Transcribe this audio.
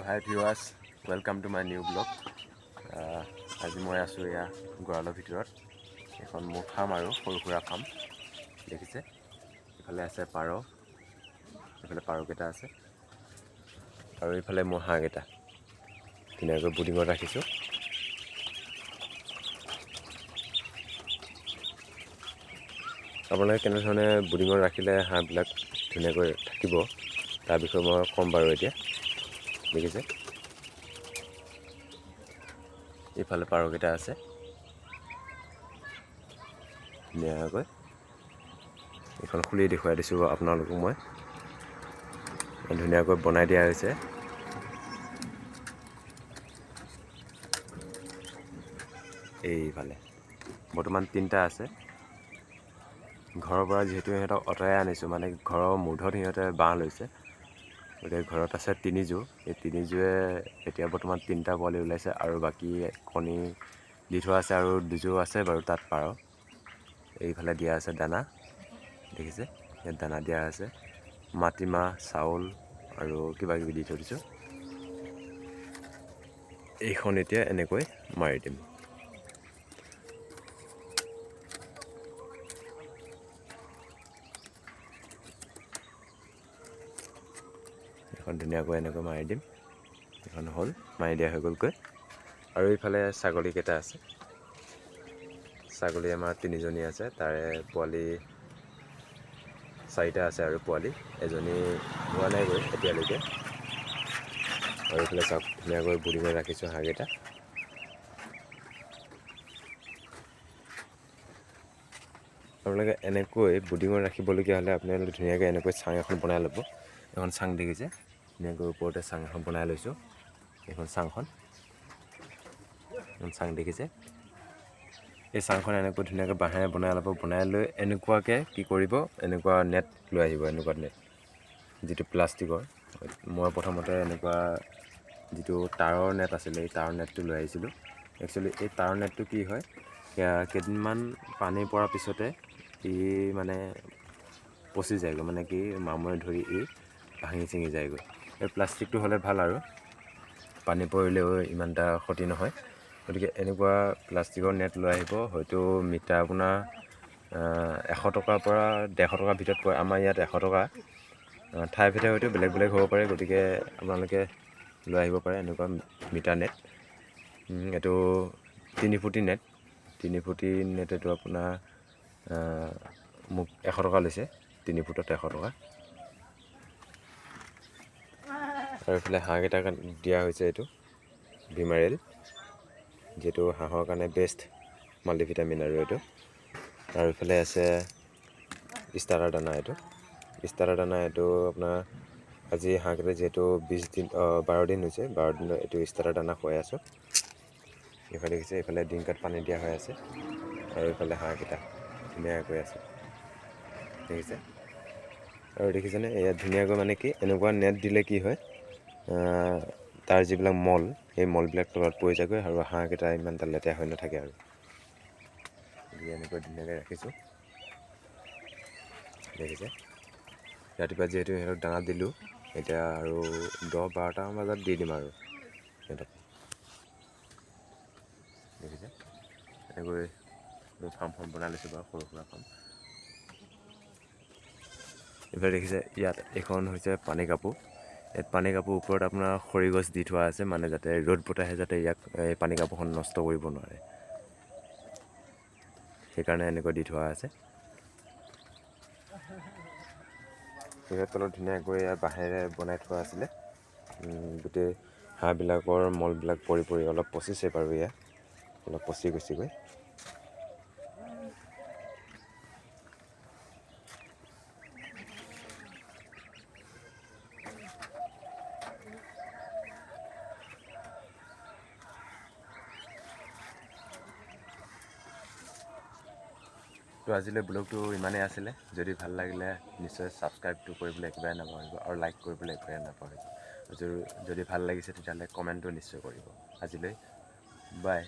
Hi viewers, welcome to my new vlog. আজি মই আছোঁ এয়া গঁৰালৰ ভিতৰত। এইখন মোৰ ফাৰ্ম আৰু সৰু সুৰা ফাৰ্ম দেখিছে। ইফালে আছে পাৰ, এইফালে পাৰকেইটা আছে আৰু এইফালে মোৰ হাঁহকেইটা ধুনীয়াকৈ বুডিঙত ৰাখিছোঁ। আপোনালোকে কেনেধৰণে বুডিঙত ৰাখিলে হাঁহবিলাক ধুনীয়াকৈ থাকিব, তাৰ বিষয়ে মই ক'ম বাৰু এতিয়া। দেখিছে, এইফালে পাৰকেইটা আছে ধুনীয়াকৈ। এইখন খুলি দেখুৱাই দিছোঁ আপোনালোকক মই। ধুনীয়াকৈ বনাই দিয়া হৈছে। এইফালে বৰ্তমান তিনিটা আছে। ঘৰৰ পৰা যিহেতু সিহঁতক আঁতৰাই আনিছোঁ, মানে ঘৰৰ মূধত সিহঁতে বাঁহ লৈছে, গতিকে ঘৰত আছে তিনিযোৰ। এই তিনিযোৰে এতিয়া বৰ্তমান তিনিটা পোৱালি ওলাইছে আৰু বাকী কণী দি থোৱা আছে আৰু দুযোৰ আছে বাৰু তাত পাৰ। এইফালে দিয়া আছে দানা, দেখিছে ইয়াত দানা দিয়া আছে, মাটিমাহ, চাউল আৰু কিবা কিবি দি থৈ দিছোঁ। এইখন এতিয়া এনেকৈ মাৰি দিম। এখন ধুনীয়াকৈ এনেকৈ মাৰি দিম। এখন হ'ল, মাৰি দিয়া হৈ গ'লগৈ। আৰু এইফালে ছাগলীকেইটা আছে। ছাগলী আমাৰ তিনিজনী আছে, তাৰে পোৱালি চাৰিটা আছে আৰু পোৱালি এজনী হোৱা নাই গৈ এতিয়ালৈকে। আৰু এইফালে চাওক, ধুনীয়াকৈ বুডিঙত ৰাখিছোঁ হাঁহকেইটা। আপোনালোকে এনেকৈ বুডিঙত ৰাখিবলগীয়া হ'লে আপোনালোকে ধুনীয়াকৈ এনেকৈ চাং এখন বনাই ল'ব। এখন চাং দেখিছে, ধুনীয়াকৈ ওপৰতে চাং এখন বনাই লৈছোঁ। এইখন চাংখন, এখন চাং দেখিছে। এই চাংখন এনেকৈ ধুনীয়াকৈ বাঁহেৰে বনাই ল'ব। বনাই লৈ এনেকুৱাকৈ কি কৰিব, এনেকুৱা নেট লৈ আহিব, এনেকুৱা নেট যিটো প্লাষ্টিকৰ। মই প্ৰথমতে এনেকুৱা যিটো তাঁৰৰ নেট আছিলে, এই তাঁৰৰ নেটটো লৈ আহিছিলোঁ। একচুৱেলি এই তাঁৰৰ নেটটো কি হয়, কেইদিনমান পানী পৰাৰ পিছতে ই মানে পচি যায়গৈ, মানে কি মামৰে ধৰি ই ভাঙি চিঙি যায়গৈ। এই প্লাষ্টিকটো হ'লে ভাল আৰু পানী পৰিলেও ইমান এটা ক্ষতি নহয়। গতিকে এনেকুৱা প্লাষ্টিকৰ নেট লৈ আহিব, হয়তো মিটাৰ আপোনাৰ 100 টকাৰ পৰা 150 টকাৰ ভিতৰত পৰে। আমাৰ ইয়াত 100 টকা, ঠাই ভেদে হয়তো বেলেগ বেলেগ হ'ব পাৰে। গতিকে আপোনালোকে লৈ আহিব পাৰে এনেকুৱা মিটাৰ নেট। এইটো 3 ফুটি নেট, 3 ফুটি নেট এইটো আপোনাৰ মোক 100 টকা লৈছে, 3 ফুটত 100 টকা। আৰু এইফালে হাঁহকেইটাক দিয়া হৈছে এইটো ভিমাৰেল, যিটো হাঁহৰ কাৰণে বেষ্ট মাল্টিভিটামিন আৰু এইটো। আৰু এইফালে আছে ষ্টাৰ্টাৰ দানা, এইটো ষ্টাৰ্টাৰ দানা এইটো আপোনাৰ আজি হাঁহকেইটা যিহেতু 20 দিন, 12 দিন হৈছে, 12 দিনৰ এইটো ষ্টাৰ্টাৰ দানা খুৱাই আছোঁ। এইফালে দেখিছে, এইফালে ডিংকাত পানী দিয়া হৈ আছে আৰু এইফালে হাঁহকেইটা ধুনীয়াকৈ আছে, দেখিছে। আৰু দেখিছেনে ইয়াত ধুনীয়াকৈ মানে কি এনেকুৱা নেট দিলে কি হয়, তাৰ যিবিলাক মল, সেই মলবিলাক তলত পৰি যায়গৈ আৰু হাঁহকেইটা ইমান এটা লেতেৰা হৈ নাথাকে আৰু। গতিকে এনেকৈ ধুনীয়াকৈ ৰাখিছোঁ, দেখিছে। ৰাতিপুৱা যিহেতু সিহঁতক দানা দিলোঁ, এতিয়া আৰু 10-12টামান বজাত দি দিম আৰু সিহঁতক, দেখিছে। এনেকৈ মোৰ ফাৰ্মখন বনাই লৈছোঁ বাৰু, সৰু সুৰা ফাৰ্ম। এইফালে দেখিছে, ইয়াত এইখন হৈছে পানী কাপোৰ। ইয়াত পানী কাপোৰ ওপৰত আপোনাৰ খৰি গছ দি থোৱা আছে, মানে যাতে ৰ'দ বতাহে যাতে ইয়াক এই পানী কাপোৰখন নষ্ট কৰিব নোৱাৰে, সেইকাৰণে এনেকৈ দি থোৱা আছে। ইয়াৰ তলত ধুনীয়াকৈ ইয়াৰ বাঁহেৰে বনাই থোৱা আছিলে। গোটেই হাঁহবিলাকৰ মলবিলাক পৰি পৰি অলপ পচিছে বাৰু, ইয়াত অলপ পচি গৈছেগৈ। তো আজিলৈ ব্লগটো ইমানেই আছিলে। যদি ভাল লাগিলে নিশ্চয় ছাবস্ক্ৰাইবটো কৰিবলৈ একেবাৰে নাপাহৰিব আৰু লাইক কৰিবলৈ একেবাৰে নাপাহৰিব। যদি ভাল লাগিছে তেতিয়াহ'লে কমেণ্টটো নিশ্চয় কৰিব। আজিলৈ বাই।